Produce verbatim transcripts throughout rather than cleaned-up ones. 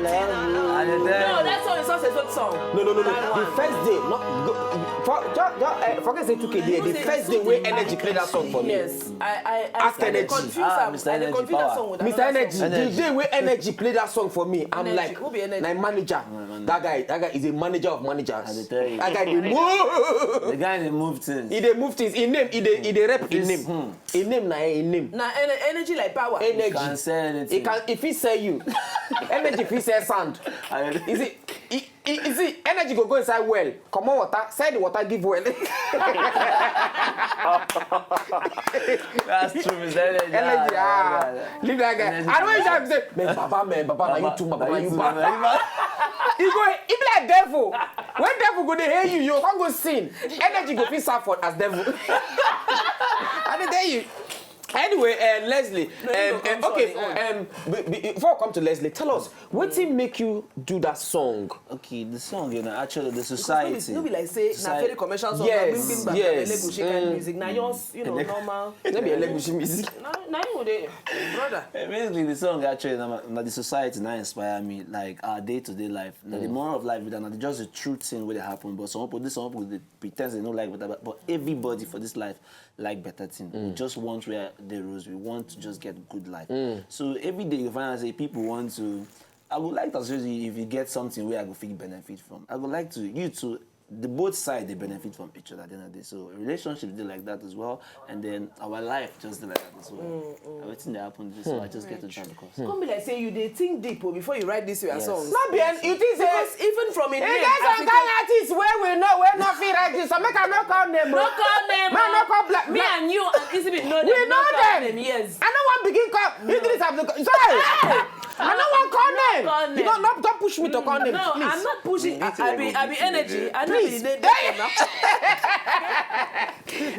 I dey tell No, you. That song is not a good song. No, no, no, That no. The one. First day, no, go, for, just, just, uh, forget say two K D. The first day wey Energy play that song for me. Yes, I, I, I, Ask I dey Energy. confuse Ah, am. Mister I dey Energy, confuse that power. song with Mister another Energy, song. the day wey Energy play that song for me, I'm Energy, like, who be Energy? my manager. That guy, that guy is a manager of managers. I dey tell you. That guy dey move. The guy dey move things. He dey move things. He name, he dey, he dey rep his This, name. hmm. He name na him name. Na ener- energy like power. Energy. Can sell anything. He can, if he sell you, Energy fit sell sand. I- Is it? He, he, you see, Energy go go inside well, comot water, sell the water give well. That's true, Mister Energy. Energy, Ah, ah, yeah, yeah. Leave that guy. Energy I don't too even much. have to say, man, Baba, man, Baba, na you too, Baba, na you too, bad. Baba. He go, he be like devil. When devil go dey hail you, you can't go sin. Energy go fit serve for as devil. I dey tell you. Anyway, uh, Leslie, No, you um, go come uh, okay, sorry. um, be- be- before I come to Leslie, tell us, wetin make you do that song? Okay, the song, you know, actually, the Because no society. be, no be like say na Society. very commercial song. Yes, Bim, bim, bam, yes, Elegushi kind mm, music. Na yours, you know, Ele- normal. No be Elegushi music. Na, na you dey, brother. Eh, Basically, the song actually, na, na the society na inspire me, like our day-to-day life. Na the moral of life, na just the true thing wey dey happen. But some people, this some people dey pretend they don't like better, but, but everybody for this life like better thing. We just want where they rose. We want to just get good life. So every day you find out say people want to. I would like to say if you get something where I go fit benefit from. I would like to you to the both side they benefit from each other at the end of the day. So a relationship dey like that as well, and then our life just dey like that as well. Everything that happens, this so I just get to try because. Come be like say you dey think deep o before you write this your Yes. song. No be an, you think say Because even from a e name, get some as you kind take- artists wey we know wey no fit write this, so make I no call name. No call name. Man, no Oh. call black. Me and you and Izzy know We them. No know call them. Name. Yes. I no wan begin call Idris Abdul. Sorry, I no wan call name. Call You name. don't, don't don't push me to call names, No, please. I'm not pushing. I, I be I be energy. I know Please. the name now.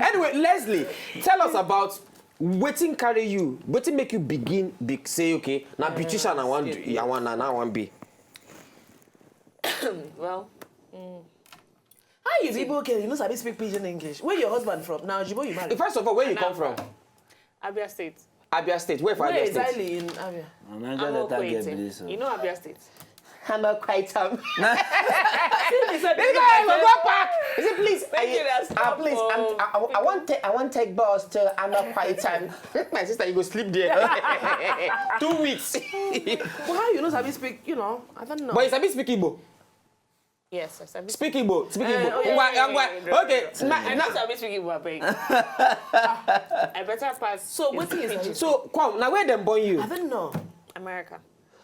Anyway, Leslie, tell us about wetin carry you, wetin make you begin be say okay, na beautician I wan do, I wan na I wan be. Well, mm. How you be Igbo girl? You no sabi speak pidgin English. Where your husband from? Now Oyibo you marry. First of all, where you come from? Abia State. Abia State. Where for Where Abia State? Exactly in Abia? Niger Delta get be this. You know Abia State. I'm not quite um. This This guy go go park. He said, please, Make it a I, uh, stop, please, I'm, oh. I, I, I want to, I want to take bus to I'm not quite um. My sister, you go sleep there. Two weeks. But how you no sabi speak? You know, I don't know. But you sabi speak Igbo. Yes, I sabi. Speak Igbo. Speak Igbo. Eh, oh, yeah, Ngwa, yeah, ngwa. yeah, yeah, Okay. yeah. Na, I na, don't sabi speak Igbo, abeg. I better pass. So what is it? so, come now. Where dem born you? I don't know. America.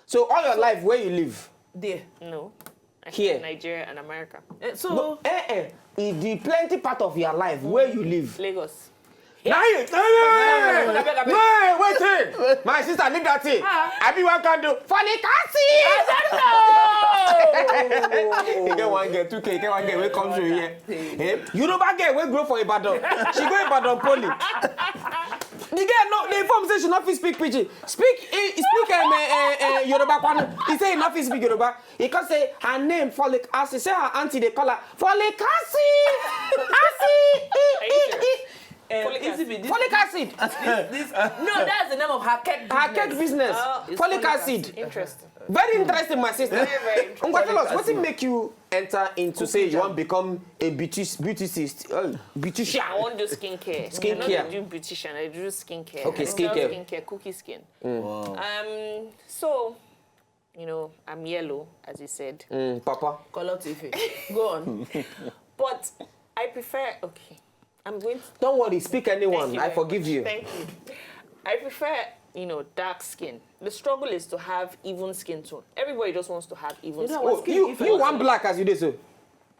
So all your life, where you live? There. No. I Here. Said Nigeria and America. Eh, so No, eh, eh. In the plenty part of your life, where you live? Lagos. Now you. Hey, wait, hey. My sister, leave that thing. I be one can do. Folic acid. You get one girl, two K, you get one girl, wey come show here. Eh? Yoruba girl, wey grow for Ibadan. She go Ibadan Poly. The girl, no, they inform say she no fit speak pidgin. Speak, eh, speak, um, uh, uh, Yoruba kwanu. He say he no fit speak Yoruba. He come say her name folic acid. Say her auntie they call her folic acid. Acid. Eh, eh, eh. Eh, easy be this. Folic acid. This, no, that's the name of her cake business. Her cake business. Oh, it's folic folic acid. Interesting. Very interesting, my sister. Very, very interesting. Ngwa, tell us, what make you enter into say you want become a beauty beautist, uh, beautician? I won't do skincare. Skincare. I don't do beautician. I do skincare. Okay, I sell skincare. Skincare, cookie skin. Wow. Um, so, you know, I'm yellow, as you said. Mm, Papa. Color T V. Go on. But I prefer, okay, I'm going to Don't worry, speak anyone. Thank you I very forgive much. You. Thank you. I prefer, you know, dark skin. The struggle is to have even skin tone. Everybody just wants to have even You skin. know Oh, what skin you, if you I- want black as you do so.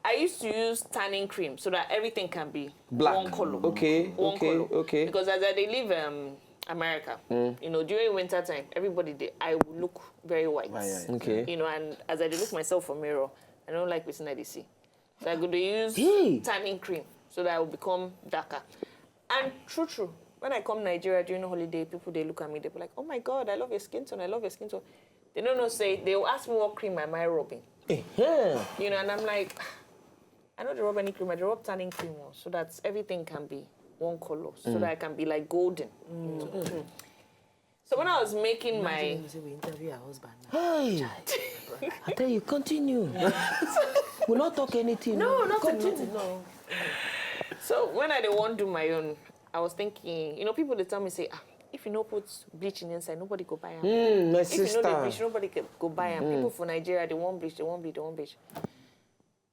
I used to use tanning cream so that everything can be Black. One color. Okay, One okay, color. Okay. Because as I dey live um, America, you know, during winter time, everybody dey I will look very white. Right, right. Okay. You know, and as I dey look myself for mirror, I don't like wetin I dey see. So I go dey use Hey. Tanning cream so that I will become darker. And true, true, when I come Nigeria during holiday, people they look at me, they be like, "Oh my God, I love your skin tone. I love your skin tone." They don't know say they will ask me what cream am I rubbing. Uh-huh. You know, and I'm like, "I no dey rub any cream. I dey rub tanning cream o, so that everything can be one color, so that I can be like golden." So when I was making my Imagine say we interview her husband now. Hey, I tell you, continue. We not talk anything. No, nothing, Continue. nothing, no. So when I dey wan do my own, I was thinking, you know, people dey tell me say, ah, if you no put bleach in inside, nobody go buy am. Mm, my If you no dey sister. bleach, nobody go go buy am. People for Nigeria, they wan bleach, they wan bleach, they wan bleach.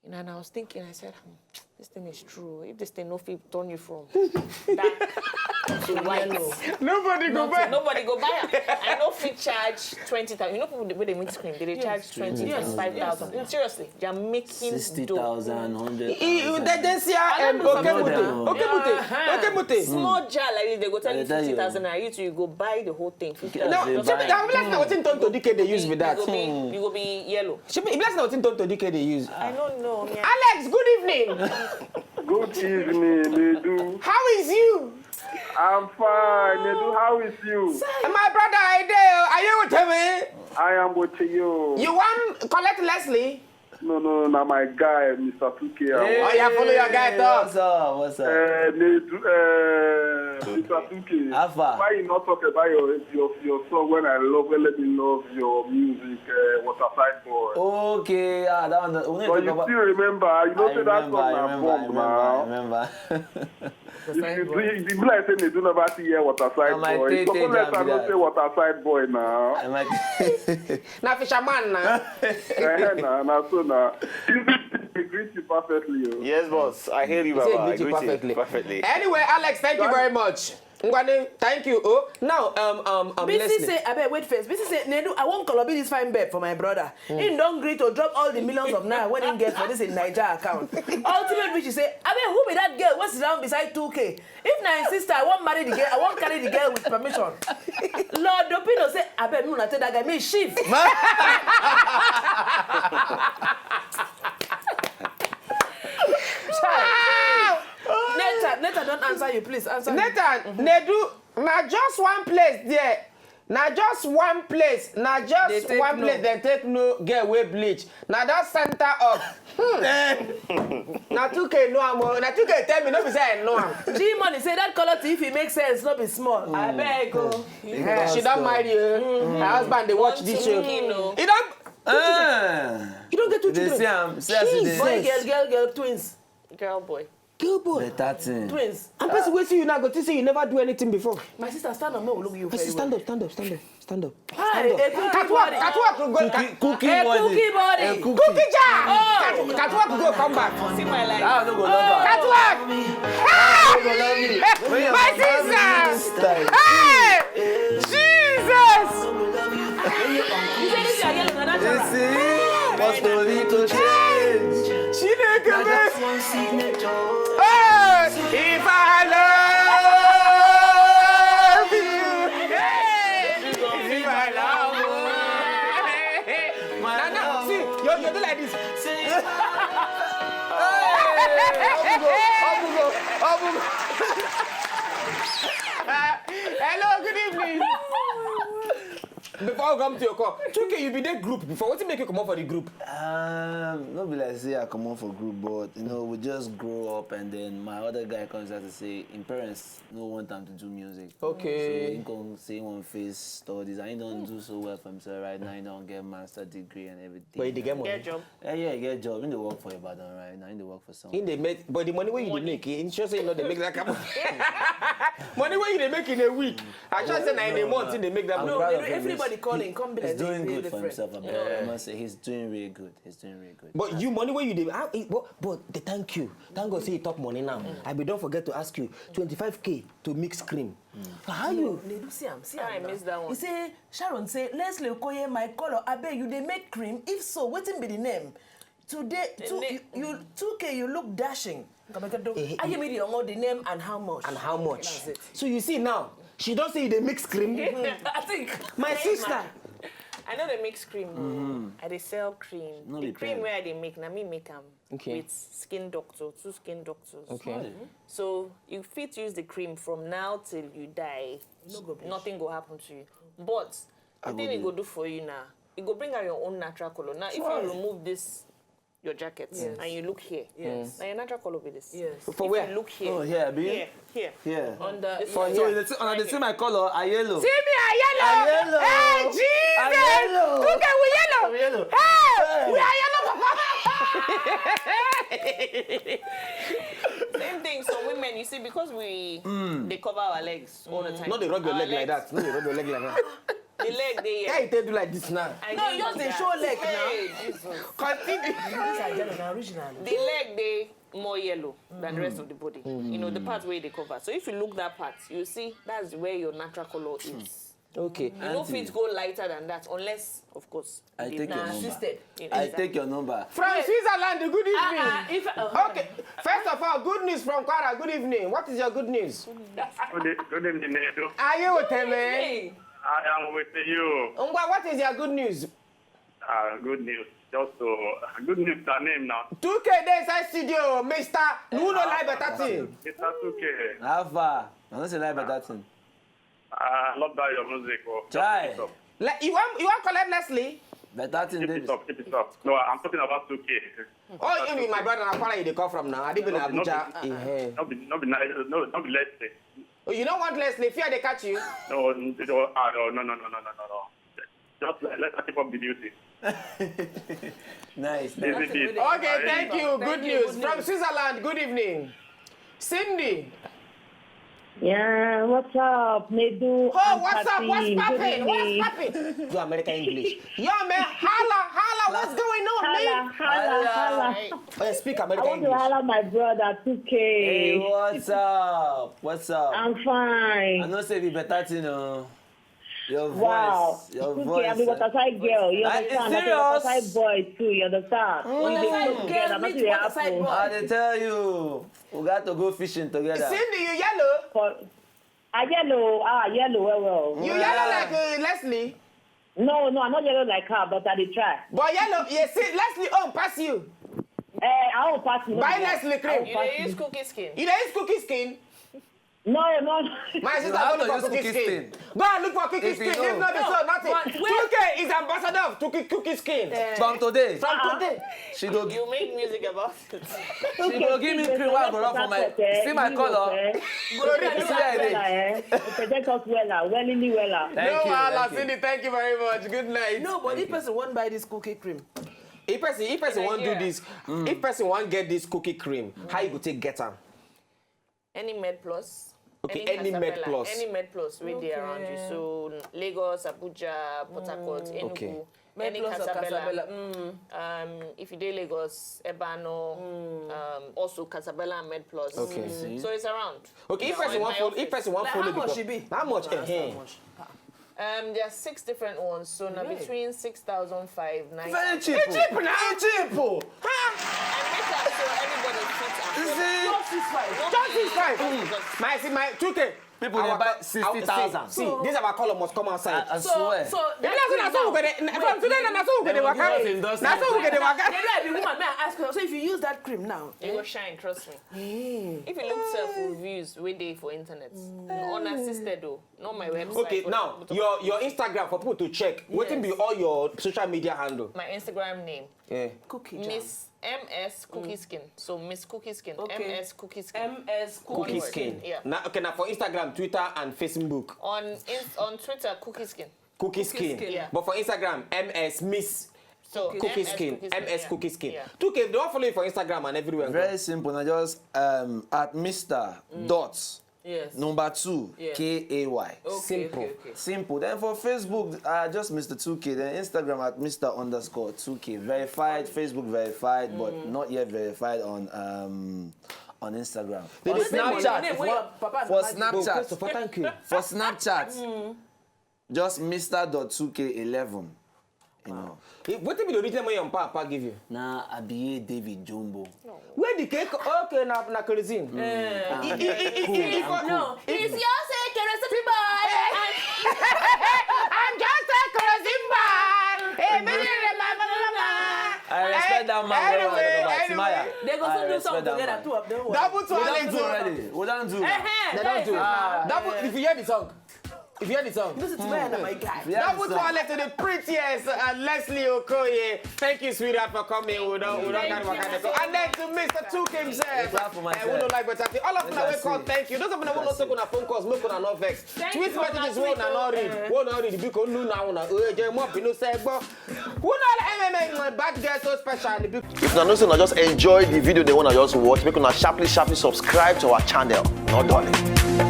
You know, and I was thinking, I said, hmm, this thing is true. If this thing no fit turn you from that to white, Nobody go nothing, buy. Nobody go buy am. I no fit charge twenty thousand. You know, people wey dey make cream, they dey charge twenty, Yes, twenty-five thousand. yes, yes. Seriously, they are making Sixty dough. thousand, hundred You thousand. dey dey see her I and don't know Okemute. something. Okemute. Uh-huh. Okemute. Small jar like this, they go tell They you tell you. fifty thousand naira. You too, you go buy the whole thing. Fifty Yes, No, they so buy. I'm like na wetin Tonto Dike dey use be You that. go be, you go be yellow. She be like na wetin Tonto Dike dey use. I don't know. Yeah. Alex, good evening. Good evening, Nedu. How is you? I'm fine, Nedu. How is you? My brother, I dey. Are you with me? I am with you. You wan collect Leslie? No, no, no, na my guy, Mister two K. I Oh, want- yeah, follow your guy talk. What's up? What's up? Uh, Nedu, uh, Mister two K. How far? Why you not talk about your your, your song when I love when let me love your music, uh, Waterside Boy? Okay, ah, that one. We But need you to talk still remember, you know I say that remember, song I na remember, I bomb remember, I now. remember. If you do, if you be like say Nedu never see hear Waterside Na my Boy, tete you suppose jam let her be know that. Say Waterside Boy now. I might. Na fisherman na. Eh, na, na so na. You greet you perfectly, oh. Yes, boss. I hear you, He say Baba. I greet you greet you perfectly. perfectly. Anyway, Alex, thank you very much. Ngwane, thank you. Oh, now um um um Bisi Leslie. Say, abeg, wait first. Bisi say, Nedu, I wan colobi this fine babe for my brother. He don gree to drop all the millions of naira wey he get for this in Naija account. Ultimate Bisi say, abeg, who be that girl wey sit down beside two K? If na him sister, I wan marry the girl. I wan carry the girl with permission. Lord Dopino say, abeg, make una take that guy. Me shift. Nathan, Nathan, don't answer you, please answer me. Nathan, Nedu, na just one place there. Na just one place. Na just They take one no. Place. They take no girl wey bleach. Na that center of. Hmm. Na two K know am o. Na two K tell me, no be say I know am. G Money say that color if it makes sense, no be small. Abeg o. Yeah, she don marry you. Her husband dey watch this show. Pikin o. You don. Ah, You don get two they children. See am. See as e dey. Boy, girl, girl, girl, twins. Girl, boy. Girl, boy. Better thing. Twins. And person wey see you now go think say you never do anything before. My sister, stand up, make we look you Person, very stand well. Up, stand up, stand up, stand up. Hi, a cookie Catwalk, body. Catwalk, go. Cookie, cookie A body. cookie body. A cookie. Cookie jar. Catwalk, Catwalk, go come back. See my life. Ah, no go love her. Catwalk. No go love me. When your My mama sister. do this style. Hey, Jesus. You say this your girl, na that You your see, what's going to change? She dey come back. One signature. Hey, if I love you, if I love you. Nana, see, you, you do like this. Hey, obugo, obugo, obugo. Hello, good evening. Before I come to your call, Chuke, you be that group before. What make you come out for the group? Um, no be like say I comot for group, but you know we just grow up, and then my other guy comes out to say him parents no want am to do music. Okay. So he come say he wan face studies, and he don do so well for himself right now. He don get master degree and everything. But you dey get money. Get job. Yeah, yeah, he get job. He dey work for Ibadan right now. He dey work for someone. He dey make, but the money wey you dey make, he sure say you no dey make that kind of money wey you dey make in a week. I sure say na in a month he dey make that I'm money. No, proud they of do- him. everybody He's- calling, come be like He's doing they good for different. Himself. I, I must say he's doing really good. He's doing really good. But you money wey you dey, ah, eh, but, but the thank you, thank God say you talk money now. I be don forget to ask you, twenty-five K to mix cream. How you? Nedu, see am, see am. I Now. Missed that one. He say, Sharon say, Leslie Okoye, my color, abeg, you dey make cream? If so, wetin be the name? Today, two, na- you, you, two K, you look dashing. Eh, eh, Ayemidi Ongo, the name and how much? And how much? That's it. So you see now, she don say you dey mix cream. I think. My sister. I no dey mix cream. Oh. I dey sell cream. No The be cream pen. Wey I dey make, na me make am. Okay. With skin doctor, two skin doctors. Okay. So you fit use the cream from now till you die. No go bleach. Nothing go happen to you. But the thing it go do for you now, it go bring out your own natural color. Now, if you remove this your jacket, Yes. and you look here. Yes. Now your natural color be this. Yes. For If where? You look here. Oh, here, abi? Here, here. On the This For is- here. So you dey see, una dey see my color, a yellow. See me, a yellow. A yellow. Hey, Jesus. A yellow. Look at we yellow. A yellow. Hey, we are yellow, papa. Same thing. So women, you see, because we they cover our legs all the time. No, dey rub your Our leg like legs- that. No, dey rub your leg like that. The leg they How you take do like this now? I No, did just dey that. show leg now. Hey, Jesus. Continue. This is Ajana na original. The leg they more yellow than the rest of the body. You know, the part where they cover. So if you look that part, you see that's where your natural color is. Okay. You don't fit go lighter than that unless, of course, I you take dey your push. number. Assisted. You I know, take your number. From Switzerland, good evening. Ah, ah, if, uh, Okay, first of all, good news from Kwara. Good evening. What is your good news? Good, e- good evening, Edo. Are you with me? Hey, I am with you. Ngwa, what is your good news? Uh, good news. Just so, good news, her name now. two K dey inside studio, Mister Nuno Lai Better Thing. Mister two K. How far? I don't say like better thing. I love that your music. Oh. Chai. Keep it up. Le- you want you want collect Leslie? Better thing, Keep dey it up. Keep it up. No, I'm talking about two K. Oh, you mean my brother na Kwara you dey come from now? I didn't been No, no, Abuja. no. Eh. Not be, not be nice. No, not be let's say. Oh, you don't want Leslie? Fear they catch you. No, no, ah, no, no, no, no, no, no, no. Just let, let her keep up the duty. Nice. Easy Nice. beat. Okay, thank you. Thank Good you, news good from news. Switzerland. Good evening, Cindy. Yeah, what's up, Nedu? Oh, and what's up? What's Patty? Good poppin'? What's Evening. Poppin'? Do American English. Yo, man, holla, holla. What's going on, Holla, man? holla, holla. Right. Oh, speak I American want to English. holla my brother two K. Hey, what's up? What's up? I'm I fine. Know say be better thing, oh. Your voice, Wow. your two K, voice. I'm a uh, Waterside girl. You Are you understand? I'm a serious? Waterside boy too. You understand? Waterside We dey girl together. meet Nothing dey Waterside happen. boy. I dey tell you, we got to go fishing together. Cindy, you yellow. For, I yellow. Ah, yellow. Well, well. You Yeah. yellow like uh, Leslie. No, no, I'm not yellow like her, but I dey try. But yellow, you see, Leslie own pass you. Eh, I won't pass you. Buy Leslie cream. You dey use cookie skin. You dey use cookie skin. No, no. My sister, How go to look for use cookie cookie skin. skin? Go and look for cookie If you skin. know. If not be so, No, nothing. but wait. two K is ambassador of cookie, cookie skin. From today, From today. she go, You make music about it. she go give me cream wey I go rub for my. See my color. Go read See how I dey. Wella, eh? Protect us wella, wellingly wella. Thank No you, wahala, thank you. Cindy. Thank you very much. Good night. No, but if person wan buy this cookie cream, If person, if person wan do Nigeria. This, if person wan get this cookie cream, how you go take get am? Any Med Plus. Okay, any Med Casabella, Plus. Any Med Plus wey dey around you. Okay. So Lagos, Abuja, Port Harcourt, Enugu, Okay. Med any Plus or Casabella. Casabella. Mm. Um, if you dey Lagos, Ebano, um, also Casabella and Med Plus. Okay. See? So it's around. Okay, if It's person in wan my follow, if office. Person wan Like, follow how the much co- e be? How much? That's Eh, how much. Um, there are six different ones, so now Really? Between six thousand five, nine. Very cheap. It's cheap now. It's cheap. Oh. I make am so everybody fit afford. See? Just six five. No Just six be- five. Mm. My see my two K. People dey Our buy co- sixty thousand. See, see, this our column must come outside. I, I swear. So If not say na so we go dey from today na na so we go dey They will waka. give us Na so we go dey waka. They don't be woman. May I ask you? So if you use that cream now, You go shine, trust me. If you look self reviews wey dey for internet, unassisted though, not my website. Okay, but- now but- your your Instagram for people to check. Wetin be Yes. All your social media handle? My Instagram name, Yeah. Cookie Jam. Miss M S Cookie Skin. So Miss Cookie Skin. Okay. M S Cookie Skin. M S One Cookie word. Skin. Yeah. Now, okay, now for Instagram, Twitter, and Facebook. On Inst- on Twitter, Cookie Skin. Cookie Skin. Skin. Yeah. But for Instagram, M S Miss So Cookie M S Skin. Cookie M S yeah. Cookie Skin. Yeah. two K, if they wan follow you for Instagram and everywhere. Very simple. Na just um, at Mister Dot Yes. Number two, Yeah. K A Y. Okay, Simple. okay, okay. Simple. Then for Facebook, uh, just Mister two K. Then Instagram at Mister underscore two K. Verified, Facebook verified, but not yet verified on um, on Instagram. They On dey send money. Snapchat. Name wey your papa and For mama give you. Snapchat. First of all, thank you. For Snapchat, just Mister dot two K eleven. You know. Eh, wetin be the original money your papa give you? Na Abiye David Jumbo. Where the cake? Okay, na na kerosene. Eh. I- I- I- I- I- No, it's your say kerosene boy. I'm just a kerosene boy. Hey, baby, my mama. I respect that man. Anyway, Well, well, anyway. Timaya. They go I soon do respect song that together man. too of them. Double to We don't Alex. do already. We don't do. Eh, eh, They don't do. eh, Double. If you hear the song, Hear the song. This is where na my guy. That was all left to the prettiest uh, Leslie Okoye. Thank you, sweetheart, for coming. We don't, we don't Thank got what you. kind of go. And then to Mister Tuke himself. Clap for Uh, myself. we don't like better thing. All of una wey call, thank you. Those of una wey no take una phone calls, make una no vex. Thank Tweet you for messages una wey una tweet, no read. uh, Wey una read, because no na una. Oh, yeah, more be no say, but who know M M A bad girl so special? If una know say una just enjoy the video, they wanna just watch, make una sharply, sharply subscribe to our channel. No darling.